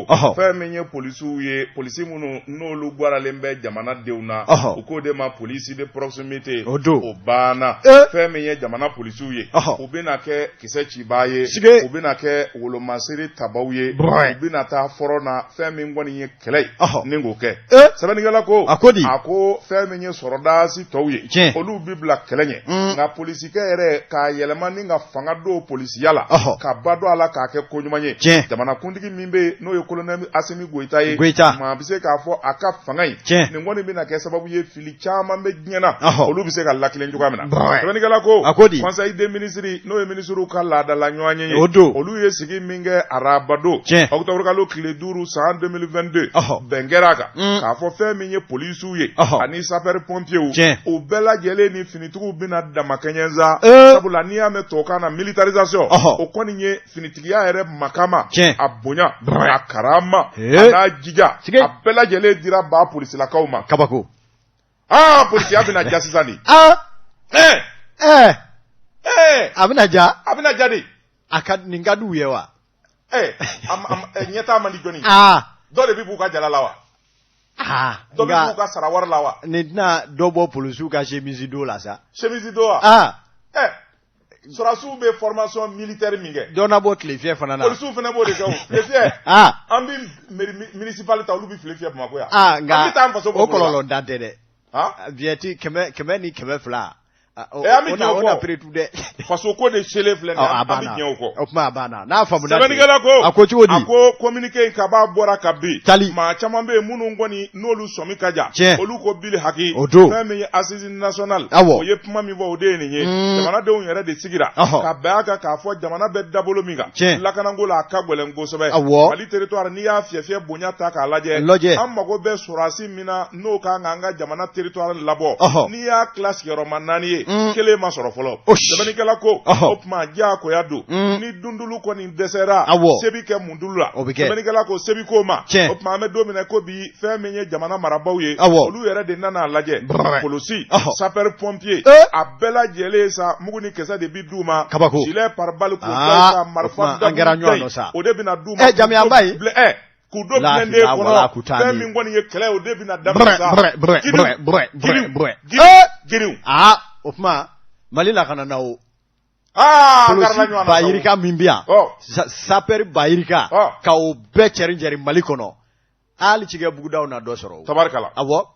ko fɛn min ye polisiw ye, polisi minnu n'olu gwaralen bɛ jamanadenw na, u k'o de ma police de proximité, o don o banna. Fɛn min ye jamana polisiw ye, u bɛna kɛ kisɛ cibaa ye, u bɛna kɛ wolomasiri tabaw ye, u bɛna taa front na. Fɛn min kɔni ye kɛlɛ ye ni k'o kɛ, sɛbɛnnikɛla ko a ko di? A ko fɛn min ye sɔrɔdasi tɔw ye, olu bɛ bila kɛlɛ ɲɛ, nka polisikɛ yɛrɛ k'a yɛlɛma ni ka fanga don polisiya la, ka ba don a la k'a kɛ ko ɲuman ye. Jamanakuntigi min bɛ yen, n'o ye kolonɛli Asimi Goyita ye, maa bɛ se k'a fɔ a ka fanga in, nin kɔni bɛna kɛ sababu ye, fili caman bɛ diɲɛ na, olu bɛ se ka latilen cogoya min na. Sɛbɛnnikɛla ko a ko di? Conseil des ministres, n'o ye minisiriw ka laadala ɲɔgɔnye ye, o don, olu ye sigi min kɛ arabadon, octobre kalo tile 5 san 2022, bɛn kɛra a kan k'a fɔ fɛn min ye polisiw ye ani sapeur pompiers, u bɛɛ lajɛlen ni finitigiw bɛna damakɛɲɛ sa, sabula n'i y'a mɛn tubabukan na militarisation, o kɔni ye finitigiya yɛrɛ makama, a bonya, a karama, a n'a jija, a bɛɛ lajɛlen dira ba polisilakaw ma. Kabako. Aa, polisiya bɛna ja sisan de. Aa. Ɛɛ. Ɛɛ. Ɛɛ. A bɛna ja. A bɛna ja de. A ka nin ka d'u ye wa? Ɛɛ, ɲɛtaa man di jɔni? Aa. Dɔ de bɛ b'u ka jala la wa? Aa. Dɔ bɛ b'u ka sara wari la wa? Nin tɛna dɔ bɔ polisiw ka chemise don la sa. Chemise don wa? Aa. Ɛɛ. Sɔrɔdasiw bɛ formation militaire min kɛ. Dɔ na bɔ tile fiyɛ fana na. Polisiw fana b'o de kɛ o, tile fiyɛ. Aa. An bɛ mairie municipale ta, olu bɛ tile fiyɛ Bamakɔ yan. Aa, nka an bɛ taa an faso bɔ o kɔlɔlɔ dan tɛ dɛ. Han? Vignette 100 ni 200. An bɛ jɛn o kɔ. O na prix tu dɛ. Faso ko de selen filɛ nin ye, an bɛ jɛn o kɔ. O kuma a banna n'a faamuna. Sɛbɛnnikɛla ko. A ko cogo di? A ko communiqué in kab'a bɔra ka bin. Tali. Maa caman bɛ yen minnu kɔni n'olu sɔmi ka jan. Tiɲɛ. Olu ko bili haki. O don. Fɛn min ye assise nationale. Awɔ. O ye kuma min fɔ, o de ye nin ye. Jamanadenw yɛrɛ de sigira. Ɔhɔ. Ka bɛn a kan k'a fɔ jamana bɛ dabolo min kan. Tiɲɛ. Lakanako la, a ka gɛlɛn kosɛbɛ. Awɔ. Mali territoire, n'i y'a fiyɛ bonya ta k'a lajɛ. Lajɛ. An mago bɛ sɔrɔdasi min na, n'o kan k'an ka jamana territoire labɔ. Ɔhɔ. N'i y'a tila sigiyɔrɔma naani ye. Kelen ma sɔrɔ fɔlɔ. Osi. Sɛbɛnnikɛla ko. Ɔhɔ. O tuma diyagoya don. Ni dundulu kɔni dɛsɛra. Awɔ. Se bi kɛ mundulu la. O bɛ kɛ. Sɛbɛnnikɛla ko se bi k'o ma. Tiɲɛ. O tuma an bɛ don min na ko bi, fɛn min ye jamana marabaaw ye. Awɔ. Olu yɛrɛ de nana a lajɛ. Brr. Polisi. Ɔhɔ. Sapeur pompier. Ee. A bɛɛ lajɛlen sa, mugu ni kisɛ de bi d'u ma. Kabako. Gilet pare-balles k'o Aa, da sa, o marifa tuma an kɛra ɲɔgɔn nɔ sa. o de bɛna d'u ma. Ɛ, jamiyaba ye. Ɛ, k'u don La blindé la wala kɔnɔ. k'u taa Fɛn ni- min kɔni ye kɛlɛ ye, o de bɛna daminɛ sa. Brɛ brɛ Giriw, brɛ brɛ brɛ giriw, brɛ. giriw, Ee. giriw. Aa, o tuma Mali lakanana o. Aa, Polisi garila ɲɔgɔn na ba sa o. yirika min bɛ yan. Ɔ. Sapeur ba yirika. Ɔ. Ka o bɛɛ cɛrin cɛrin Mali kɔnɔ. Hali cikɛ bugudaw na dɔ sɔrɔ o. Tabarikala. Awɔ.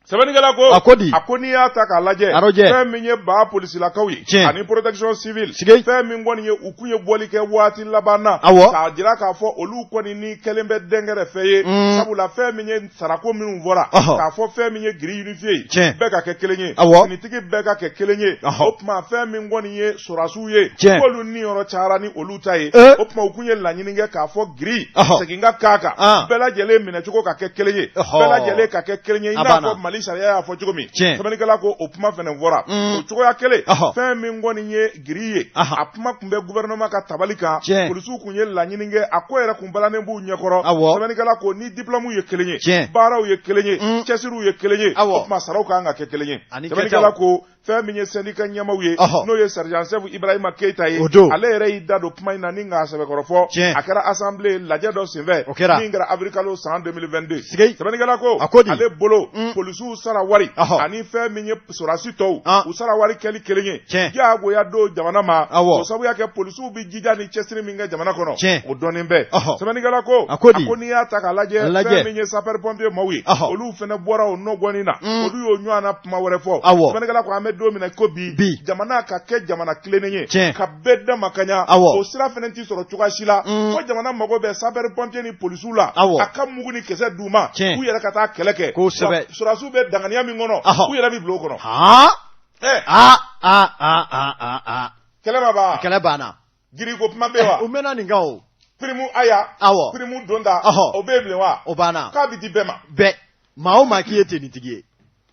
Sɛbɛnnikɛla ko. A ko di? A ko n'i y'a ta k'a lajɛ. Arojɛ. Fɛn min ye ba polisilakaw ye. Tiɲɛ. Ani protection civile. Sige. Fɛn min kɔni ye u kun ye bɔli kɛ waati laban na. Awɔ. K'a jira k'a fɔ olu kɔni ni kɛlen bɛ dɛnkɛrɛfɛ ye. Sabula fɛn min ye sarako minnu fɔra. Ɔhɔ. K'a fɔ fɛn min ye grille unifiée ye. Tiɲɛ. Bɛɛ ka kɛ kelen ye. Awɔ. Finitigi bɛɛ ka kɛ kelen ye. Ɔhɔ. O tuma fɛn min kɔni ye sɔrɔdasiw ye. Tiɲɛ. K'olu niyɔrɔ cayara ni olu ta ye. Ee. O tuma u kun ye laɲini kɛ k'a fɔ grille. Ɔhɔ. Segin ka k'a kan. An. Bɛɛ lajɛlen minɛcogo ka kɛ kelen ye. Ɔhɔ. Bɛɛ lajɛlen ka kɛ kelen ye. I A n'a banna. fɔ Mali sariya y'a fɔ cogo min. Tiɲɛ. Sɛbɛnnikɛla ko o kuma fana fɔra. O cogoya kelen. Ɔhɔ. Fɛn min kɔni ye grille ye. Aha. A kuma tun bɛ gouvernement ka tabali kan. Tiɲɛ. Polisiw tun ye laɲini kɛ, a ko yɛrɛ kun balannen b'u ɲɛkɔrɔ. Awɔ. Sɛbɛnnikɛla ko ni diplôme ye kelen ye. Tiɲɛ. Baaraw ye kelen ye. Cɛsiriw ye kelen ye. Awɔ. O tuma saraw ka kan ka kɛ kelen ye. Ani Sɛbɛnnikɛla kɛtaw. ko fɛn min ye syndicat ɲɛmaaw ye, Ɔhɔ. n'o ye sergent chef Ibrahima Keita ye, O don. ale yɛrɛ y'i da don kuma in na ni k'a sɛbɛkɔrɔ fɔ. Tiɲɛ. A kɛra assemblée lajɛ dɔ senfɛ. O kɛra. Min kɛra avril kalo san 2022. Sige. Sɛbɛnnikɛla ko A ko di? ale bolo, polisiw sara wari Ɔhɔ. ani fɛn min ye sɔrɔdasi tɔw An. u sara wari kɛli kelen ye. Tiɲɛ. Diyagoya don jamana ma. Awɔ. O sabuya kɛ polisiw bɛ jija ni cɛsiri min kɛ jamana kɔnɔ. Tiɲɛ. O dɔnnen bɛ. Ɔhɔ. Sɛbɛnnikɛla ko A ko di? A ko n'i y'a ta k'a lajɛ, Lajɛ. fɛn min ye sapeur pompier maaw ye, Ɔhɔ. olu fana bɔra o nɔgɔnin na. Olu y'o ɲɔgɔn na kuma wɛrɛ fɔ. Awɔ. Sɛbɛnnikɛla ko an bɛ don min na ko bi, Bi. jamana ka kɛ jamana tilennen ye. Tiɲɛ. Ka bɛɛ dama ka ɲa. Awɔ. O sira fana tɛ sɔrɔ cogoya si la. Fo jamana mago bɛ sapeur pompier ni polisiw la. Awɔ. A ka mugu ni kisɛ d'u ma. Tiɲɛ. U yɛrɛ ka taa kɛlɛ kɛ. Kosɛbɛ. Wa sɔrɔdasiw bɛ danganiya min kɔnɔ. Ɔhɔ. U yɛrɛ bɛ bila o kɔnɔ. Haa. Ɛ. Aa aa aa aa aa aa. Kɛlɛ ma ban. Kɛlɛ banna. Grille ko kuma bɛ wa? U mɛnna nin kan o. Prime aya. Awɔ. Prime donda. Ɔhɔ. O bɛ yen bilen wa? O banna. K'a bɛ di bɛɛ ma. Bɛɛ. Maa o maa k'i ye tenitigi ye.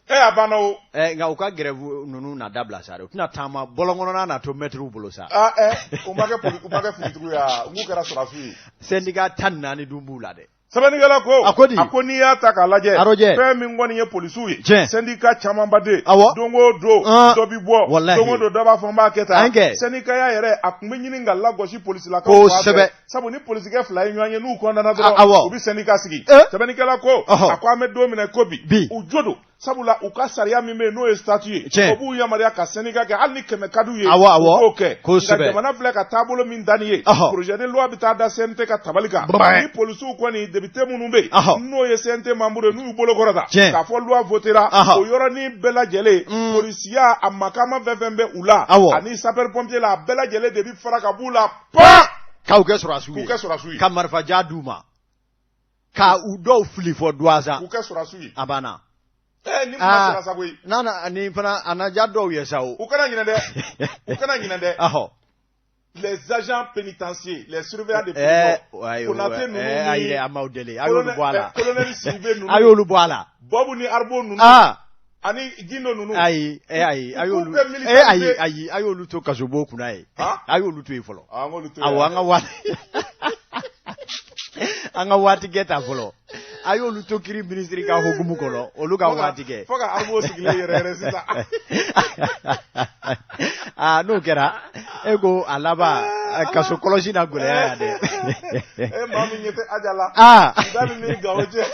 E a banna o. Ɛ, nka u ka grève ninnu na dabila sa dɛ. U tɛna taama bɔlɔn kɔnɔna na to mɛtiriw bolo sa. Aa ɛ, u ma kɛ poli, u ma kɛ finitigiw ye wa? N k'u kɛra sɔrɔdasiw ye. Syndicat 14 dun b'u la dɛ. Sɛbɛnnikɛla ko A ko di? A ko n'i y'a ta k'a lajɛ Arojɛ. fɛn min kɔni ye polisiw ye Tiɲɛ. syndicat camanba de Awɔ. don o don An. dɔ bi bɔ Walahi. don o don dɔ b'a fɔ n b'a kɛ tan An kɛ. syndicat yɛrɛ a tun bɛ ɲini ka lagosi polisilakaw fan fɛ. Kosɛbɛ. Sabu ni polisikɛ fila ye ɲɔgɔn ye n'u kɔndanna A- dɔrɔn awɔ. u bɛ syndicat sigi Eh. sɛbɛnnikɛla ko Ɔhɔ. a ko an bɛ don min na i ko bi Bi. u jo don sabula u ka sariya min bɛ yen n'o ye statut ye Tiɲɛ. o b'u yamaruya ka syndicat kɛ hali ni 100 ka d'u ye Awɔ, awɔ. u k'o kɛ Kosɛbɛ. nka jamana filɛ ka taabolo min da nin ye Ɔhɔ. projet de loi bɛ taa da CNT ka tabali kan Bɛn. ni polisiw kɔni député minnu bɛ Ɔhɔ. yen n'o ye CNT membre ye n'u y'u bolo kɔrɔta Tiɲɛ. k'a fɔ loi votera Ɔhɔ. o yɔrɔnin bɛɛ lajɛlen polisiya a makama fɛn fɛn bɛ u la Awɔ. ani sapeur pompier la a bɛɛ lajɛlen de bɛ fara ka b'u la pa K'aw kɛ sɔrɔdasiw k'u ye. kɛ sɔrɔdasiw ye Ka marifaja d'u ma. Ka u dɔw fili fɔ duwanza. K'u kɛ sɔrɔdasiw ye. A banna. Ni kuma Aa. sera sa koyi. N'a na nin fana a na diya dɔw ye sa o. U kana ɲinɛ dɛ, u kana ɲinɛ dɛ. Les agents pénitentiaires, les surveillants de prison, Ayi, Konate ninnu ayi ni dɛ, an b'aw deli. A y'olu bɔ a la. Colonel Sidibe ninnu, A y'olu bɔ a la. Bobu ni Arbo ninnu ani Gindo ninnu. Ayi, ayi, a y'olu K'u bɛɛ ayi militariser. Ayi, a y'olu to kasobon kunna ye. Han? A y'olu to yen fɔlɔ. Ah, an k'olu to yen. Awɔ, an ka waati kɛ ta fɔlɔ. A y'olu to kiri minisiri ka hukumu kɔnɔ, olu ka waati kɛ. Fo ka Arbo sigilen yɛrɛ yɛrɛ sisan. Aa, n'o kɛra, e ko a laban kaso kɔlɔsi na gɛlɛya yan dɛ. E maa min ɲɛ tɛ Aja la. Da min ni Gawo cɛ.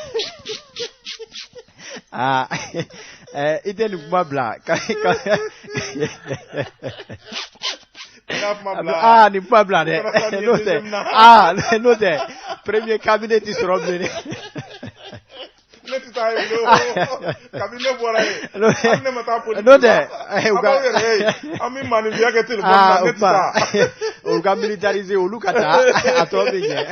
Aa, i tɛ nin kuma bila ka N ka kuma bila. Aa, nin kuma bila dɛ. Kana taa nin ye N'o tɛ deuxième na. Aa, n'o tɛ premier cabinet ti sɔrɔ bilen dɛ. Ne tɛ taa yen bilen o. Kabini ne bɔra yen. Hali ne ma taa politique N'o tɛ la. u An b'aw yɛrɛ ye. An bɛ maanifinya kɛ téléphone na, ne o tɛ kuma taa. olu ka militariser, olu ka taa, a tɔ bɛ ɲɛ.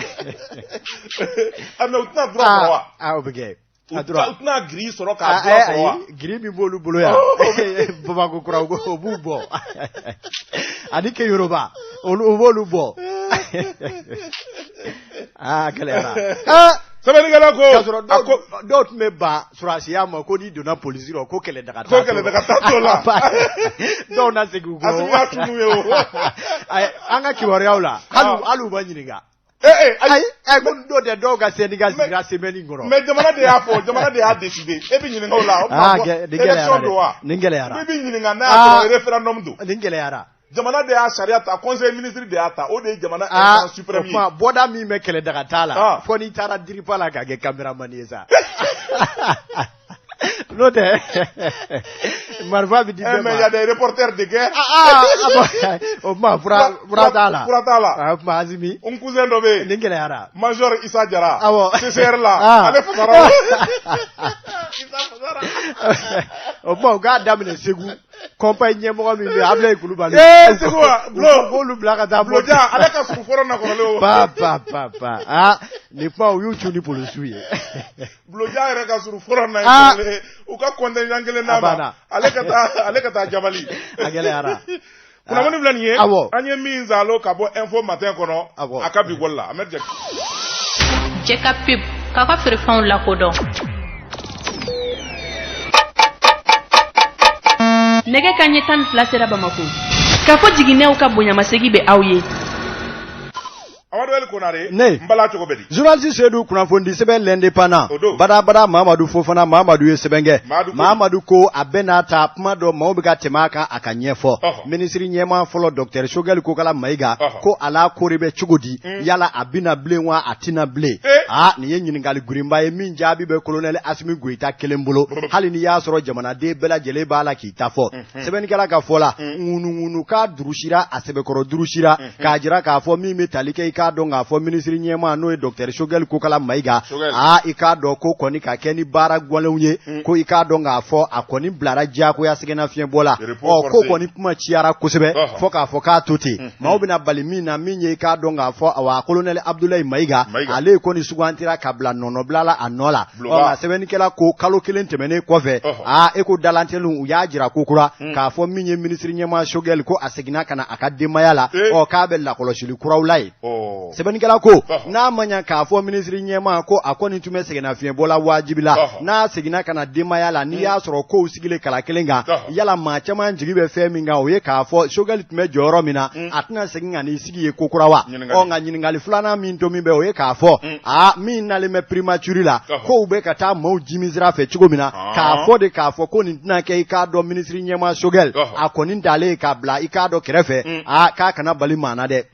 Ah, mais u tɛna droit sɔrɔ wa? Aa, o bɛ kɛ. U A droit. u tɛna grille sɔrɔ k'a droit sɔrɔ wa? Ayi, grille min b'olu bolo yan Bamakɔ kura, o b'u bɔ ani Keyoroba, olu o b'olu bɔ. Aa, gɛlɛyara. Sɛbɛnnikɛla ko K'a sɔrɔ a ko dɔw tun bɛ ban sɔrɔdasiya ma ko n'i donna polisi rɔ ko kɛlɛdaga Ko kɛlɛdaga t'o la. Dɔw na segin u kɔ. Asimi y'a tunu ye o. Ayi, an ka kibaruyaw la, hali u ma ɲininka. Eh, ayi. Ayi, ko dɔw tɛ, dɔw ka syndicat sigira semaine in kɔnɔ. Mais jamana de y'a fɔ, jamana de y'a décidé. E bɛ ɲininka o la, o Aa, tuma nin élection gɛlɛyara don wa? dɛ, nin gɛlɛyara. I bɛ ɲininka n'a y'a sɔrɔ référendum don. Nin gɛlɛyara. Jamana de y'a sariya ta, conseil ministre de y'a ta, o de ye jamana instance O suprême ye. kuma bɔda min bɛ kɛlɛdaga t'a la, fo n'i taara DIRPA la k'a kɛ caméraman ye sa, n'o tɛ marifa bɛ di Eh, bɛɛ mais ma. il y a des reporters de guerre. Ah, ah, bon, o kuma fura t'a la. Fura t'a la. Ah, o kuma Asimi. N cousin dɔ bɛ yen. Nin gɛlɛyara. Major Issa Jara. Awɔ. CCR la. Ale fasara o. Issa fasara. O kuma u k'a daminɛ Segu. Compagnie ɲɛmɔgɔ min bɛ yen, Abulayi Kulubali. Eh, Segu wa, Bulo. U k'olu bila ka taa. Bulojan, ale ka surun fɔlɔ na kɔrɔlen o. Pa pa pa pa. Ah, nin kuma u y'u cun ni polisiw ye. Bulojan yɛrɛ ka surun fɔlɔ na kɔrɔlen. U ka contingent kelen d'a A ma. banna. Ale ka taa Jabali. A gɛlɛyara. Kunnafoni filɛ nin ye. Awɔ. An ye min zalo ka bɔ Info Matin kɔnɔ. Awɔ. A ka bi bɔli la. Ahmed Jaki. Jɛ ka pub k'aw ka feerefɛnw lakodɔn. Nɛgɛ ka ɲɛ 12 sera Bamako. K'a fɔ jiginɛw ka bonyamasegi bɛ aw ye. Amadu Ali Konare. Ne. N bala cogo bɛ di? Journaliste Seydou, kunnafoni sɛbɛn L'Indépendant. O don. Badabada, Mamadu Fofana, Mamadu ye sɛbɛn kɛ. Mamadu ko. Mamadu ko a bɛ n'a ta kuma dɔ, maaw bɛ ka tɛmɛ a kan, a ka ɲɛfɔ. Minisiri ɲɛmaa fɔlɔ, docteur Choguel Kokala Mayiga, ko a la kori bɛ cogo di? Yala a bɛna bilen wa, a tɛna bilen? Eh. Aa, nin ye ɲininkali girinba ye min jaabi bɛ colonel Asimi Goyita kelen bolo. Hali n'i y'a sɔrɔ jamanaden bɛɛ lajɛlen b'a la k'i ta fɔ. Sɛbɛnnikɛla ka fɔ la, ŋunuŋunu k'a durusira, a sɛbɛkɔrɔ durusira, k'a jira k'a fɔ min bɛ tali kɛ, i k'a dɔn k'a fɔ minisiri ɲɛmaa n'o ye docteur Choguel Kokala Mayiga, Choguel. aa, i k'a dɔn ko kɔni ka kɛ ni baara gɔlɛnw ye, ko i k'a dɔn k'a fɔ a kɔni bilara diyagoya sɛgɛnnafiɲɛbɔ la. Repos Ɔ, ko forcé. kɔni kuma ciyara kosɛbɛ, fo k'a fɔ k'a to ten. Maaw bɛna bali min na, min ye i k'a dɔn k'a fɔ awa colonel Abdoulaye Mayiga, Mayiga. ale kɔni sugantira ka bila nɔnɔbila la a nɔ la. Bulonba. Ɔ, nka sɛbɛnnikɛla ko kalo kelen tɛmɛnen kɔfɛ, aa, e ko dalantɛliw u y'a jira ko kura k'a fɔ min ye minisiri ɲɛmaa Choguel, ko a seginna ka na a ka denbaya la. Eh. Ɔ, k'a bɛ lakɔlɔsili kuraw la yen. Sɛbɛnnikɛla ko n'a ma ɲa k'a fɔ minisiri ɲɛmaa ko a kɔni tun bɛ sɛgɛnnafiɲɛbɔ la wajibi la, n'a seginna ka na denbaya la, n'i y'a sɔrɔ kow sigilen kala kelen kan, yala maa caman jigi bɛ fɛn min kan, o ye k'a fɔ Sogɛli tun bɛ jɔyɔrɔ min na, a tɛna segin ka n'i sigi yen kokura wa? Ɔ nka ɲininkali filanan min tomi bɛ, o ye k'a fɔ aa min nalen bɛ primature la, kow bɛ ka taa maaw jimi sira fɛ cogo min na, k'a fɔ de k'a fɔ ko nin tɛna kɛ i k'a dɔn minisiri ɲɛmaa Sogɛli a kɔni talen k'a bila i k'a dɔn kɛrɛfɛ, aa k'a kana bali maa na dɛ.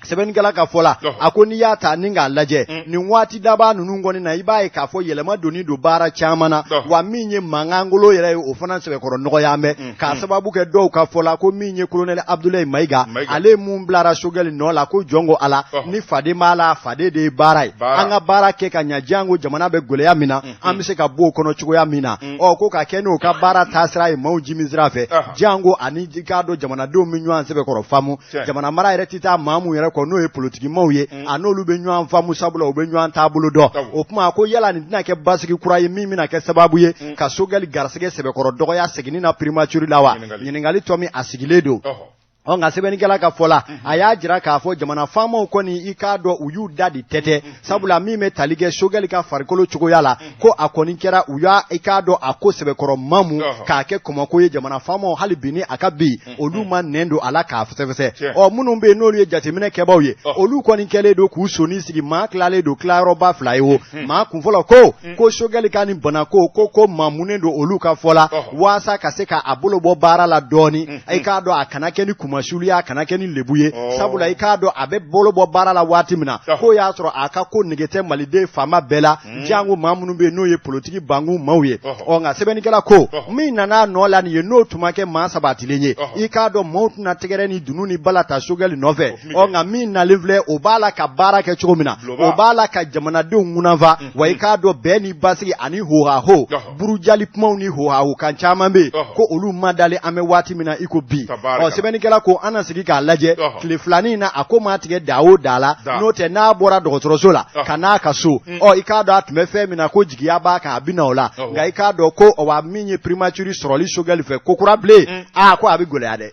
Sɛbɛnnikɛla ka fɔ la, a ko n'i y'a ta ni k'a lajɛ nin waati laban ninnu kɔni na, i b'a ye k'a fɔ yɛlɛma donni don baara caman na, wa min ye mankankolo yɛrɛ ye, o fana sɛbɛkɔrɔ nɔgɔya bɛ, k'a sababu kɛ dɔw ka fɔ la ko min ye kolonɛli Abudulayi Mayiga, ale mun bilara Sogɛli nɔ la, ko jɔn ko Ala ni faden b'a la, faden de ye baara ye, an ka baara kɛ ka ɲa, janko jamana bɛ gɛlɛya min na, an bɛ se ka bɔ o kɔnɔ cogoya min na. Ɔ ko ka kɛ n'o ka baara taasira ye maaw jimi sira fɛ, janko ani i k'a dɔn jamanadenw bɛ ɲɔgɔn sɛbɛkɔrɔ faamu, jamana mara yɛrɛ tɛ taa maa mun yɛrɛ kɔ, n'o ye politikimaw ye, a n'olu bɛ ɲɔgɔn faamu, sabula u bɛ ɲɔgɔn taabolo dɔn. O tuma ko yala nin tɛna kɛ basigi kura ye min bɛna kɛ sababu ye ka Sogɛli garisɛgɛ sɛbɛkɔrɔ dɔgɔya seginni na primature la wa? Ɲininkali tɔ min a sigilen don. Ɔ nka sɛbɛnnikɛla ka fɔ la, a y'a jira k'a fɔ jamana faamaw kɔni, i k'a dɔn u y'u da de tɛtɛ, sabula min bɛ tali kɛ Sogɛli ka farikolo cogoya la, ko a kɔni kɛra u y'a i k'a dɔn a ko sɛbɛkɔrɔ mamu k'a kɛ kɔmɔko ye. Jamana faamaw hali bi ni a ka bi, olu ma nɛn don a la k'a fɛsɛfɛsɛ. Ɔ minnu bɛ yen n'olu ye jateminɛ kɛbaw ye, olu kɔni kɛlen don k'u soni sigi. Maa tilalen don tilayɔrɔba fila ye. O maa kunfɔlɔ ko ko Sogɛli ka nin banako ko mamunen don olu ka fɔ la, waasa ka se k'a bolo bɔ baara la dɔɔnin, i k'a dɔn a kana kɛ ni kunmasuli ye, a kana kɛ ni lebu ye, sabula i k'a dɔn a bɛ bolo bɔ baara la waati min na, k'o y'a sɔrɔ a ka ko nege tɛ maliden faama bɛɛ la, janko maa minnu bɛ yen n'o ye politiki bankun maaw ye. Ɔ nka sɛbɛnnikɛla ko min nana a nɔ la nin ye, n'o tun ma kɛ maa sabatilen ye, i k'a dɔn maaw tɛna tɛgɛrɛ ni dunun ni bala ta Sogɛli nɔfɛ. Ɔ nka min nalen filɛ, o b'a la ka baara kɛ cogo min na, o b'a la ka jamanadenw ŋunanfa, wa i k'a dɔn bɛn ni basigi ani hohaho burujali kumaw ni hohaho kan caman bɛ yen ko olu ma dalen an bɛ waati min na i ko bi. Ɔ sɛbɛnnikɛla ko an na sigi k'a lajɛ tile filanin na, a ko maa tigɛ da o da la, n'o tɛ n'a bɔra dɔgɔtɔrɔso la ka n'a ka so, ɔ i k'a dɔn a tun bɛ fɛn min na, ko jigiya b'a kan a bɛ na o la. Nka i k'a dɔn ko wa min ye primature sɔrɔli Sogɛli fɛ kokura bilen, aa ko a bɛ gɛlɛya dɛ.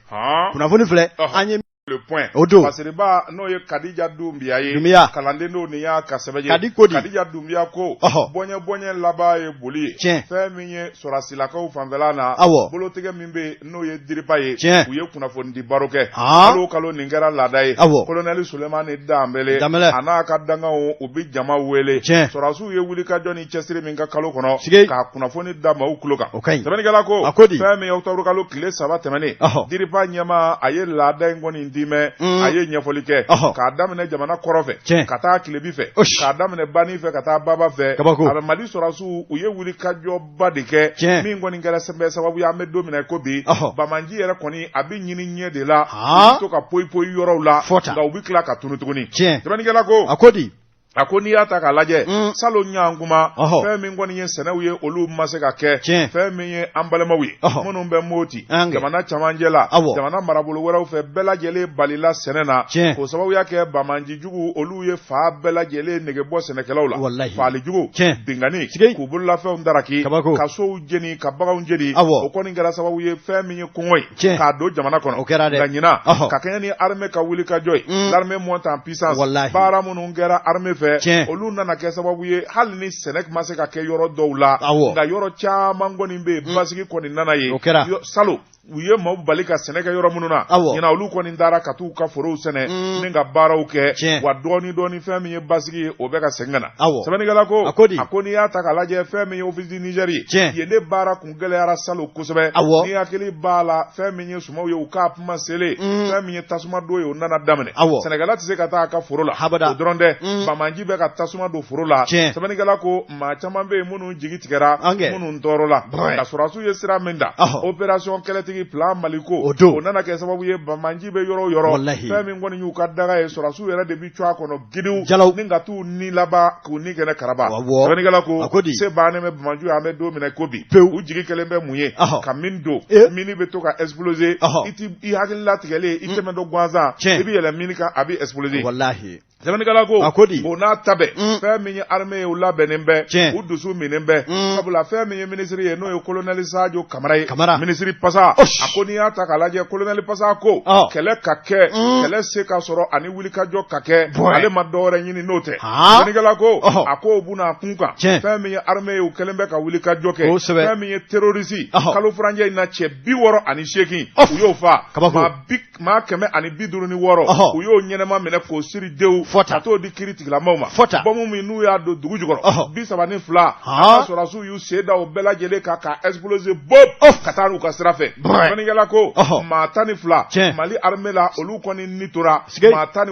Kunnafoni filɛ an ye. Le point. O don. Fasiriba n'o ye Kadija Dunbiya ye. Dunbiya. Kalanden don, nin y'a ka sɛbɛn ye. Kadi ko di? Kadija Dunbiya ko. Ɔhɔ. Bɔɲɛ bɔɲɛ laban ye boli ye. Tiɲɛ. Fɛn min ye sɔrɔdasilakaw fanfɛla na. Awɔ. Bolotigɛ min bɛ yen n'o ye DIRPA ye. Tiɲɛ. U ye kunnafonidi baro kɛ. Haan. Kalo o kalo nin kɛra laada ye. Awɔ. Kolonɛli Sulemani Danbɛlɛ. Danbɛlɛ. A n'a ka dankanw u bɛ jama wele. Tiɲɛ. Sɔrɔdasiw ye wulikajɔ ni cɛsiri min kɛ kalo kɔnɔ. Sike. K'a kunnafoni da maaw tulo kan. O ka ɲi. Sɛbɛnnikɛla ko. A ko di? Fɛn min ye octobre kalo tile 3 tɛmɛnen. Ɔhɔ. DIRPA ɲɛmaa a ye laada in kɔni dimɛ. Un. A ye ɲɛfɔli kɛ. Ɔhɔ. K'a daminɛ jamana kɔrɔn fɛ. Tiɲɛ. Ka taa tilebi fɛ. Osi. K'a daminɛ bani fɛ ka taa baba fɛ. Kabako. A bɛ Mali sɔrɔdasiw u ye wulikajɔba de kɛ. Tiɲɛ. Min kɔni kɛra sababu ye an bɛ don min na i ko bi. Ɔhɔ. Banbaanci yɛrɛ kɔni a bɛ ɲini ɲɛ de la. Haan. U bɛ to ka poyi poyi yɔrɔw la. Fɔ tan. Nka u bɛ tila ka tunu tuguni. Tiɲɛ. Sɛbɛnnikɛla ko. A ko di? A ko n'i y'a ta k'a lajɛ salon ɲankuma Ɔhɔ. fɛn min kɔni ye sɛnɛw ye olu ma se ka kɛ Tiɲɛ. fɛn min ye an balimaw ye Ɔhɔ. minnu bɛ Moti An kɛ. jamana camancɛ la Awɔ. jamana marabolo wɛrɛw fɛ bɛɛ lajɛlen balila sɛnɛ na Tiɲɛ. k'o sababuya kɛ banbaanci jugu olu ye fan bɛɛ lajɛlen nege bɔ sɛnɛkɛlaw la Walahi. faali jugu Tiɲɛ. binkanni Sigi. k'u bololafɛnw daraki Kabako. ka sow jeni ka baganw jeni Awɔ. o kɔni kɛra sababu ye fɛn min ye kɔngɔ ye Tiɲɛ. k'a don jamana kɔnɔ O kɛra dɛ. nka ɲinan Ɔhɔ. ka kɛɲɛ ni armée ka wulikajɔ ye l'armée monte en puissance Walahi. baara minnu kɛra armée fɛ Tiɲɛ. olu nana kɛ sababu ye hali ni sɛnɛ ma se ka kɛ yɔrɔ dɔw la Awɔ. nka yɔrɔ caman kɔni bɛ yen basigi kɔni nana yen O kɛra. Salon u ye maaw bali ka sɛnɛ kɛ yɔrɔ minnu na Awɔ. ɲinan olu kɔni taara ka t'u ka forow sɛnɛ ni ka baaraw kɛ Tiɲɛ. wa dɔɔni dɔɔni fɛn min ye basigi ye o bɛ ka segin ka na Awɔ. sɛbɛnnikɛla ko A ko di? a ko n'i y'a ta k'a lajɛ fɛn min ye office du Niger ye Tiɲɛ. yen de baara kun gɛlɛyara salon kosɛbɛ Awɔ. n'i hakili b'a la fɛn min ye sumaw ye u k'a kuma selen fɛn min ye tasuma don ye o nana daminɛ Awɔ. sɛnɛkɛla tɛ se ka taa a ka foro la Habada. o dɔrɔn tɛ banbaanci bɛ ka tasuma don foro la Tiɲɛ. sɛbɛnnikɛla ko maa caman bɛ yen minnu jigi tigɛra An kɛ. minnu tɔɔrɔla Brɛ. nka sɔrɔdasiw ye sira min ta Ɔhɔ. opération kɛlɛtigi plan Maliko O don. o nana kɛ sababu ye banbaanci bɛ yɔrɔ o yɔrɔ Walahi. fɛn min kɔni y'u ka daga ye sɔrɔdasiw yɛrɛ de bɛ cun a kɔnɔ gidiw Jalaw. ni ka t'u ni laban k'u ni kɛnɛ karaba Awɔ. sɛbɛnnikɛla ko A ko di? se bannen bɛ banbaanciw ye an bɛ don min na i ko bi Pewu. u jigi kɛlen bɛ mun ye Ɔhɔ. ka mine don Eh. mine bɛ to ka exploser Ɔhɔ. i ti i hakili latigɛlen i tɛmɛtɔ gansan Tiɲɛ. i bɛ yɛlɛ mine kan a bɛ exploser Walahi. Sɛbɛnnikɛla ko A ko di? O n'a ta bɛɛ fɛn min ye armée ye, u labɛnnen bɛ, u dusu minnen bɛ, sabula fɛn min ye minisiri ye, n'o ye kolonɛli Sajo Kamara ye, Kamara. Minisiri pasa, Osh. a ko n'i y'a ta k'a lajɛ, kolonɛli pasa ko kɛlɛ ka kɛ, kɛlɛ se ka sɔrɔ ani wulikajɔ ka kɛ, ale ma dɔwɛrɛ ɲini n'o tɛ. Sɛbɛnnikɛla ko a ko o buna a kun kan, fɛn min ye armée ye, u kɛlen bɛ ka wulikajɔ kɛ. Fɛn min ye terroriste, kalo furancɛ in na, cɛ 68, u y'o fa. Kabako. Maa 156, u y'o ɲɛnama minɛ k'o siri denw ka t'o di kiri tigilamaw ma. Bɔmu min n'u y'a don dugu jukɔrɔ, 32, an ka sɔrɔdasiw y'u sen da o bɛɛ lajɛlen kan k'a exploser bob, ka taa n'u ka sira fɛ. Sɛbɛnnikɛla ko maa 12 Mali armée la, olu kɔni ni tora, maa 17,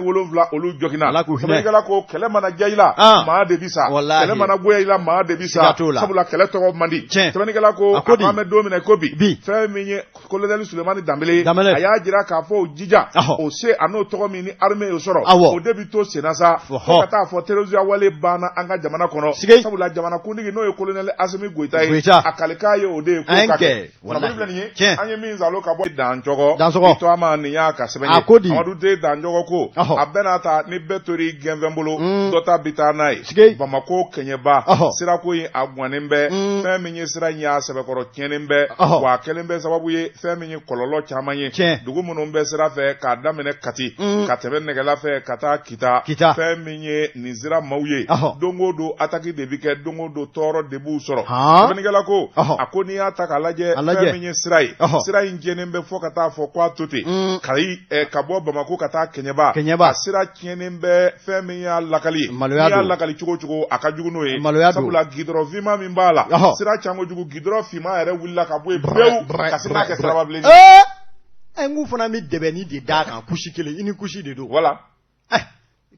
olu joginna. Sɛbɛnnikɛla ko kɛlɛ mana diya i la, maa de bi sa, kɛlɛ mana goya i la, maa de bi sa, sabula kɛlɛ tɔgɔ man di. Sɛbɛnnikɛla ko a ko an bɛ don min na ko bi, fɛn min ye Colonel Sulemani Danbele, Danbele, a y'a jira k'a fɔ o jija, o se a n'o tɔgɔ min ni armée y'o sɔrɔ, o de bɛ to senna sa fo ka taa fɔ terrorisme wale banna an ka jamana kɔnɔ. Sabula jamanakuntigi, n'o ye colonel Asimi Goyita ye, a kalikan ye o de ye k'o ka kɛ. Kunnafoni filɛ nin ye, an ye min zalo ka bɔ Dancɔgɔ, Dansɔgɔ i to a ma, nin y'a ka sɛbɛn ye. A ko di? Amadu Den Dancɔgɔ ko a bɛɛ n'a ta, ni bɛɛ tori gɛnfɛn bolo, dɔ ta bi taa n'a ye. Bamakɔ Kɛɲɛba sirako in, a gannen bɛ. Fɛn min ye sira in y'a sɛbɛkɔrɔ tiɲɛnen bɛ, wa a kɛlen bɛ sababu ye fɛn min ye kɔlɔlɔ caman ye. Dugu minnu bɛ sira fɛ, k'a daminɛ Kati ka tɛmɛ Nɛgɛla fɛ ka taa Kita, fɛn min ye nin sira maaw ye, don o don ataki de bɛ kɛ, don o don tɔɔrɔ de b'u sɔrɔ. Sɛbɛnnikɛla ko a ko n'i y'a ta k'a lajɛ, fɛn min ye sira ye, sira in tiɲɛnen bɛ fo ka taa fɔ k'a to ten. Kayi, ka bɔ Bamakɔ ka taa Kɛɲɛba, Kɛɲɛba a sira tiɲɛnen bɛ. Fɛn min y'a lakali ye, maloya n'i y'a lakali cogo cogo, a ka jugu n'o ye, maloya don. Sabula gidɔrɔn finman min b'a la, sira can kojugu, gidɔrɔn finman yɛrɛ wulila ka bɔ yen pewu ka sin k'a kɛ siraba bilenni ye. N k'u fana bɛ dɛbɛnni de d'a kan, kusi kelen i ni kusi de don. Voilà.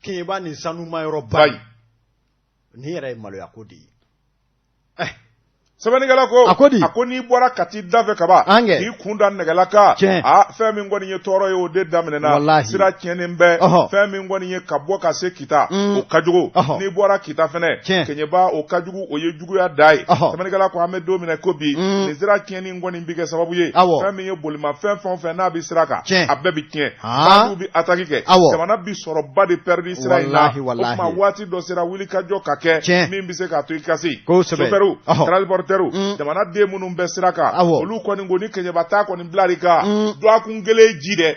Kɛɲɛba nin sanuma yɔrɔ ba in, nin yɛrɛ ye maloya ko de ye. Sɛbɛnnikɛla ko A ko di? A ko n'i bɔra Kati da fɛ kaban, An kɛ. k'i kun da Nɛgɛla kan, a fɛn min kɔni ye tɔɔrɔ ye, o de daminɛna. Sira tiɲɛnen bɛ. Fɛn min kɔni ye ka bɔ ka se Kita, o ka jugu. N'i bɔra Kita fɛnɛ, Kɛɲɛba, o ka jugu, o ye juguya da ye. Sɛbɛnnikɛla ko an bɛ don min na ko bi, nin sira tiɲɛni kɔni bɛ kɛ sababu ye, fɛn min ye bolimafɛn fɛn o fɛn n'a bɛ sira kan, a bɛɛ bɛ tiɲɛ. Bandiw bɛ ataki kɛ, jamana bɛ sɔrɔba de pɛridi sira in na. O tuma waati dɔ sera wulikajɔ ka kɛ min bɛ se k'a to i ka se. Sofɛriw, transportɛriw, jamana den minnu bɛ sira kan, olu kɔni ko ni Kɛɲɛba taa kɔni bila i kan, dɔgɔkun kelen ji dɛ,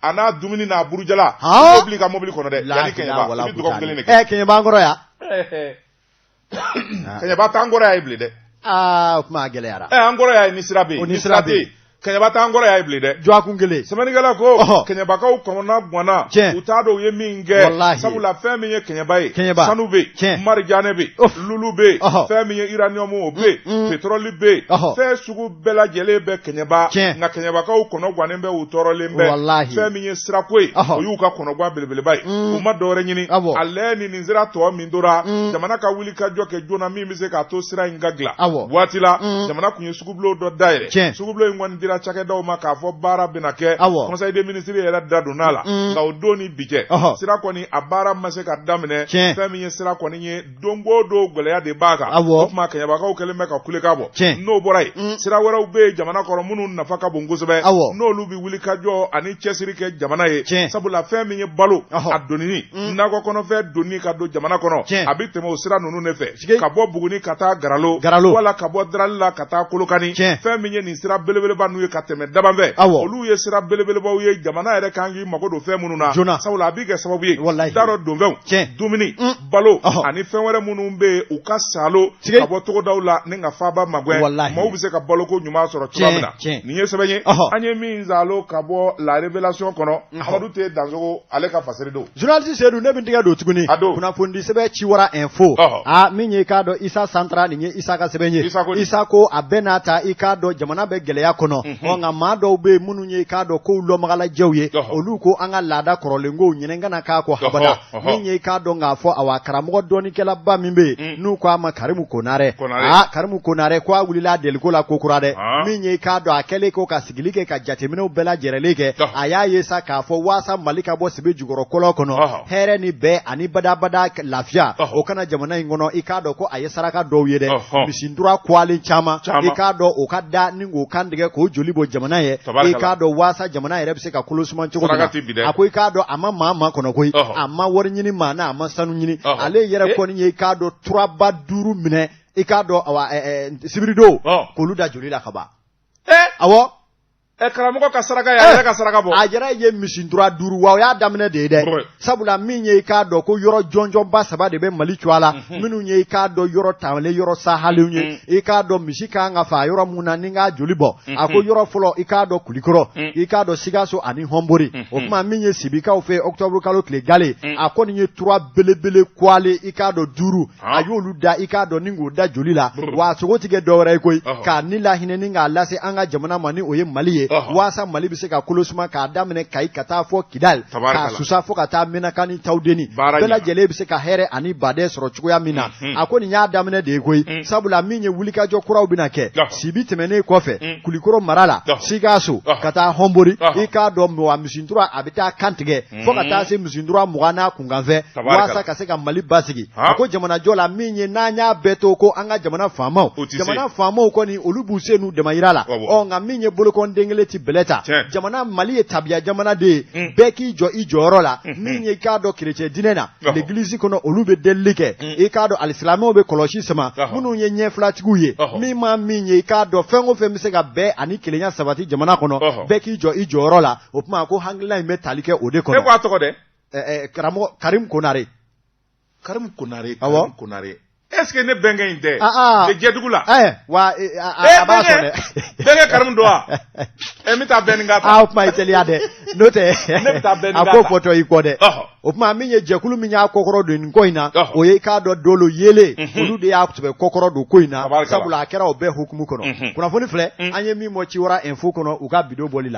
a n'a dumuni n'a burujala, i b'o bila i ka mobili kɔnɔ dɛ, yanni Kɛɲɛba, i bɛ dɔgɔkun kelen de kɛ. Kɛɲɛba an kɔrɔ yan. Kɛɲɛba t'an kɔrɔ yan ye bilen dɛ. Aa, o kuma a gɛlɛyara. Ɛ, an kɔrɔ yan ye ni sira bɛ yen. Ni sira bɛ yen. Kɛɲɛba t'an kɔrɔ yan ye bilen dɛ. Dɔgɔkun kelen. Sɛbɛnnikɛla ko Kɛɲɛbakaw kɔnɔna ganna. U t'a dɔn u ye min kɛ. Walahi. Sabula fɛn min ye Kɛɲɛba ye. Kɛɲɛba. Sanu bɛ yen. Marijanɛ bɛ yen. Lulu bɛ yen. Fɛn min ye uranium, o bɛ yen. Pétrole bɛ yen. Fɛn sugu bɛɛ lajɛlen bɛ Kɛɲɛba. Nka Kɛɲɛbakaw kɔnɔ gannen bɛ, u tɔɔrɔlen bɛ. Walahi. Fɛn min ye sirako ye, o y'u ka kɔnɔgan belebeleba ye. U ma dɔwɛrɛ ɲini. A lajɛ ni nin sira tɔ min tora, jamana ka wuli ka jɔ kɛ joona min bɛ se k'a to sira in ka dilan. Waati la, jamana tun ye sugubulon dɔ dayɛlɛ. Sugubulon in kɔni dira cakɛdaw ma k'a fɔ baara bɛna kɛ. Conseil des ministres yɛrɛ da donna a la. Nka o don ni bi cɛ, sira kɔni a baara ma se ka daminɛ. Fɛn min ye sira kɔni ye, don o don gɛlɛya de b'a kan. O tuma Kɛɲɛbakaw kɛlen bɛ ka kulekan bɔ. N'o bɔra yen, sira wɛrɛw bɛ yen jamana kɔnɔ minnu nafa ka bon kosɛbɛ, n'olu bɛ wuli ka jɔ ani cɛsiri kɛ jamana ye. Sabula fɛn min ye balo a donni, nakɔ kɔnɔfɛn donni ka don jamana kɔnɔ, a bɛ tɛmɛ o sira ninnu de fɛ, ka bɔ Buguni ka taa Garalo, wala ka bɔ Darali la ka taa Kolokani. Fɛn min ye nin sira belebeleba ninnu ye ka tɛmɛ Dabanfɛ, olu ye sira belebelebaw ye jamana yɛrɛ kan k'i mago don fɛn minnu na, sabula a bɛ kɛ sababu ye da donfɛnw, dumuni, balo ani fɛn wɛrɛ minnu bɛ yen, u ka saalo ka bɔ togodaw la ni ka faaba magɛn, maaw bɛ se ka baloko ɲuman sɔrɔ cogoya min na. Nin ye sɛbɛn ye an ye min saalo ka bɔ La Révélation kɔnɔ. Amadu T Dansogo, ale ka fasiri don. Journaliste Seydou, ne bɛ n tɛgɛ don tuguni. A don. Kunnafonidi sɛbɛn Ciwara Info. Aa, min ye i k'a dɔn Isa Santara, nin ye Isa ka sɛbɛn ye. Isa ko di? Isa ko a bɛɛ n'a ta, i k'a dɔn jamana bɛ gɛlɛya kɔnɔ. Ɔ, nka maa dɔw bɛ yen minnu ye i k'a dɔn kow lɔnbagalajɛw ye. Olu ko an ka laada kɔrɔlen kow ɲinɛ kana k'a kɔ habada. Min ye i k'a dɔn k'a fɔ awa karamɔgɔ dɔnnikɛlaba min bɛ yen n'u ko a ma Karimu Konarɛ. Aa, Karimu Konarɛ ko a wulila a deliko la kokura dɛ. Min ye i k'a dɔn a kɛlen ko ka sigili kɛ ka jateminɛw bɛɛ lajɛrɛlen kɛ, a y'a ye sa k'a fɔ waasa Mali ka bɔ sebe jukɔrɔ kɔlɔn kɔnɔ, hɛrɛ ni bɛn ani badabada lafiya o ka na jamana in kɔnɔ, i k'a dɔn ko a ye saraka dɔw ye dɛ, misintura kwalen caman, i k'a dɔn o ka da ni k'o kan tigɛ k'o joli bɔ jamana ye i k'a dɔn waasa jamana yɛrɛ bɛ se ka kolo suma cogo min na a ko i k'a dɔn a ma maa makɔnɔ koyi a ma wari ɲini maa na a ma sanu ɲini ale yɛrɛ kɔni ye i k'a dɔn turaba duuru minɛ i k'a dɔn awa sibiridon k'olu da joli la ka ban awɔ ɛ karamɔgɔ ka saraka ye a yɛrɛ ka saraka bɔ a yɛrɛ ye misintura duuru wa o y'a daminɛ de ye dɛ sabula min ye i k'a dɔn ko yɔrɔ jɔnjɔnba saba de bɛ mali cogoya la minnu ye i k'a dɔn yɔrɔ taamalen yɔrɔ sahalenw ye i k'a dɔn misi ka kan ka faa yɔrɔ mun na ni k'a joli bɔ a ko yɔrɔ fɔlɔ i k'a dɔn kulikɔrɔ i k'a dɔn sikaso ani hɔnbori o tuma min ye sibikaw fɛ octobre kalo tile gale a kɔni ye tura belebele kwale i k'a dɔn duuru a y'olu da i k'a dɔn ni k'o da joli la wa a sogo tɛ kɛ dɔwɛrɛ ye koyi k'a ni lahinɛ ni k'a lase an ka jamana ma ni o ye mali ye waasa mali bɛ se ka kolo suma k'a daminɛ kayi ka taa fɔ kidali k'a susa fo ka taa menaka ni tawudeni bɛɛ lajɛlen bɛ se ka hɛrɛ ani badɛ sɔrɔ cogoya min na a ko nin y'a daminɛ de ye koyi sabula min ye wulikajɔ kuraw bɛna kɛ sibi tɛmɛnen kɔfɛ kulikɔrɔ mara la sikaso ka taa hɔnbori i k'a dɔn wa misintura a bɛ taa kantigɛ fo ka taa se misintura mugan n'a kunkanfɛ waasa ka se ka mali basigi a ko jamanajɔ la min ye n'an y'a bɛɛ to ko an ka jamana faamaw jamana faamaw kɔni olu b'u se n'u damayira la ɔ nka min ye bolokɔnden kelen ti bɛlɛ ta jamana mali ye tabiya jamana de ye bɛɛ k'i jɔ i jɔyɔrɔ la min ye i k'a dɔn kerecɛn diinɛ na l'eglise kɔnɔ olu bɛ delili kɛ i k'a dɔn alisilamɛw bɛ kɔlɔsi sama minnu ye ɲɛfilatigiw ye min ma min ye i k'a dɔn fɛn o fɛn bɛ se ka bɛn ani kelenya sabati jamana kɔnɔ bɛɛ k'i jɔ i jɔyɔrɔ la o tuma ko hakilila in bɛ tali kɛ o de kɔnɔ e ko a tɔgɔ dɛ karamɔgɔ karim konare karim konare karim konare est ce que ne bɛnkɛ in tɛ ah, ah. jɛdugu la eh, wa eh, a b'a sɔn dɛ bɛnkɛ karim don wa ɛ n bɛ taa bɛn ni ka taa o tuma i teliya dɛ n'o tɛ ne bɛ taa bɛn ni ka a ko fɔtɔ i kɔ dɛ o tuma min ye jɛkulu min y'a kɔkɔrɔ don nin ko in na o ye i k'a dɔn dolo yeelen olu de y'a sɛbɛ kɔkɔrɔ don ko in na sabula a kɛra o bɛɛ hukumu kɔnɔ kunnafoni filɛ an ye min bɔ ciwara info kɔnɔ u ka bi don bɔli la.